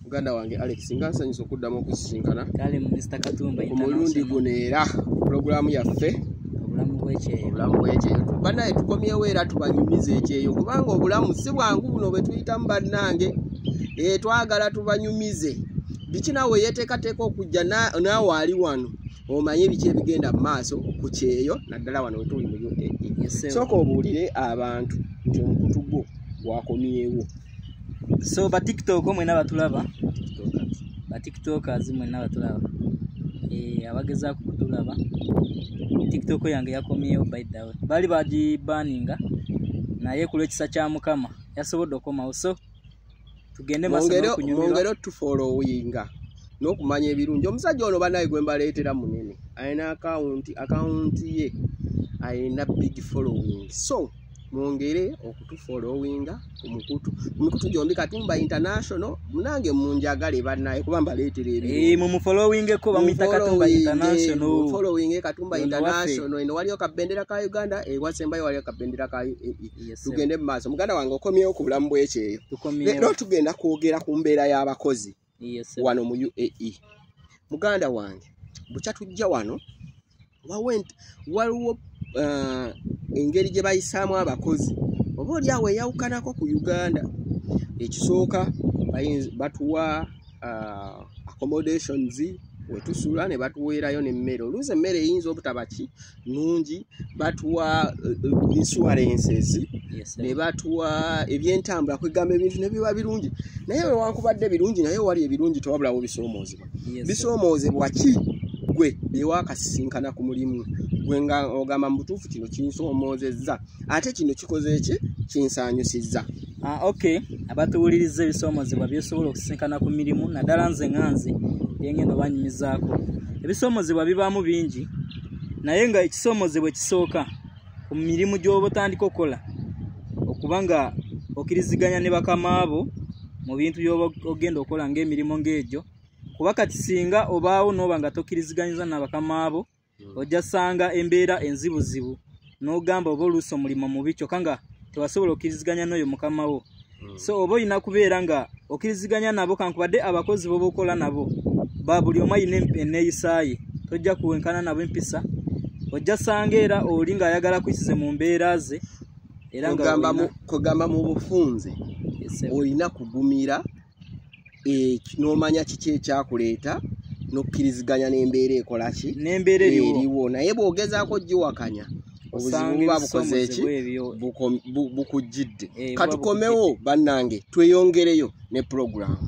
Muganda wange Alex, nga nsanyusa okuddamu okusisinkana. Kale Mr Katumba Ku mulundi guno era pulogulaamu yaffe Obulamu Bw'Ekyeyo. Obulamu Bw'Ekyeyo. Bannaye, tukomyewo era tubanyumize ekyeyo, kubanga obulamu si bwangu buno bwe tuyitamu. Bannange, twagala tubanyumize biki. Naawe yeeteekateeka okujja, naawe ali wano omanye biki ebigenda mu maaso ku kyeyo, naddala wano wetuli mu UAE. Yes, sir. Sooka obuulire abantu nti omukutu gwo gwakomyewo. So ba TikTok mwena batulaba, ba TikTokers mwena batulaba, abagezaako kutulaba, TikTok yange yakomyewo. By the way, baali bagibaninga, naye ku lw'ekisa kya Mukama yasobodde okomawo. So tugende maaso n'okunyumirwa. Mwongere otufollowinga n'okumanya ebirungi. Omusajja ono, bannaye, gwe mbaleetera munene, alina akawunti ye, alina big following. So mwongere okutufollowinga ku mikutu gyombi, Katumba International. Munange munjagale, bannaye, kuba mbaleetera ebirungi. Mumufollowingeko, bamuyita Katumba International. Following Katumba Ono International. Eno waliyo kabendera ka Uganda, ewasembayo waliyo kabendera ka UAE. Yes, sir. Tugende mu maaso. Muganda wange, okomyewo ku Bulamu Bw'Ekyeyo. Tukomyewo. Leero tugenda kwogera ku mbeera y'abakozi Yes, sir. wano mu UAE. Muganda wange, bukya tujja wano, waliwo engeri gye bayisaamu abakozi oba oli awo eyawukanako ku Uganda. Ekisooka, batuwa accommodations wetusula, ne batuweerayo n'emmere. Oluusi emmere eyinza obutaba ki nungi. Batuwa insurances, Yes, sir. ne batuwa ebyentambula, kwegamba ebintu ne biba birungi. Naye wewankubadde birungi, naye wali ebirungi tewabulawo bisoomoozebwa. Yes, sir. Bisoomoozebwa ki gwe byewakasisinkana ku mulimu gwe nga ogamba, mu butuufu kino kinsoomoozezza, ate kino kikoze eki kinsaanyusizza? Ah, okay, abatuwuliriza, ebisoomozebwa byosobola okusisinkana ku mirimu, naddala nze nga nze byengenda obanyumizaako, ebisoomozebwa bibaamu bingi, naye nga ekisoomozebwa ekisooka ku mirimu gy'oba otandika okukola, okuba nga okkiriziganya ne bakamaabo mu bintu by'oba ogenda okukola ng'emirimu ng'egyo. Kuba kati singa obaawo n'oba nga tokkiriziganyiza na bakamaabo, ojja sanga embeera enzibuzibu n'ogamba oba oluusi omulimu mubi, kyokka nga tewasobola okkiriziganya n'oyo mukama wo. So oba olina kubeera nga okkiriziganya nabo, kankubadde abakozi boba okola nabo ba buli omu ayina enneeyisa ye, tojja kuwenkana nabo empisa. Ojja sanga era oli ng'ayagala kuyisize mu mbeera ze, era nga Kugamba mu bufunze, Yes, sir. olina kugumira n'omanya kiki ekyakuleeta, n'okkiriziganya n'embeera ekola ki n'embeera eriwo. Eriwo. Naye bw'ogezaako giwakanya, obuzibu Osanga buba bukoze eki? ebisoomozebwa ebyo. Bukujjidde. Buba Katukomewo, bannange, tweyongereyo ne pulogulaamu.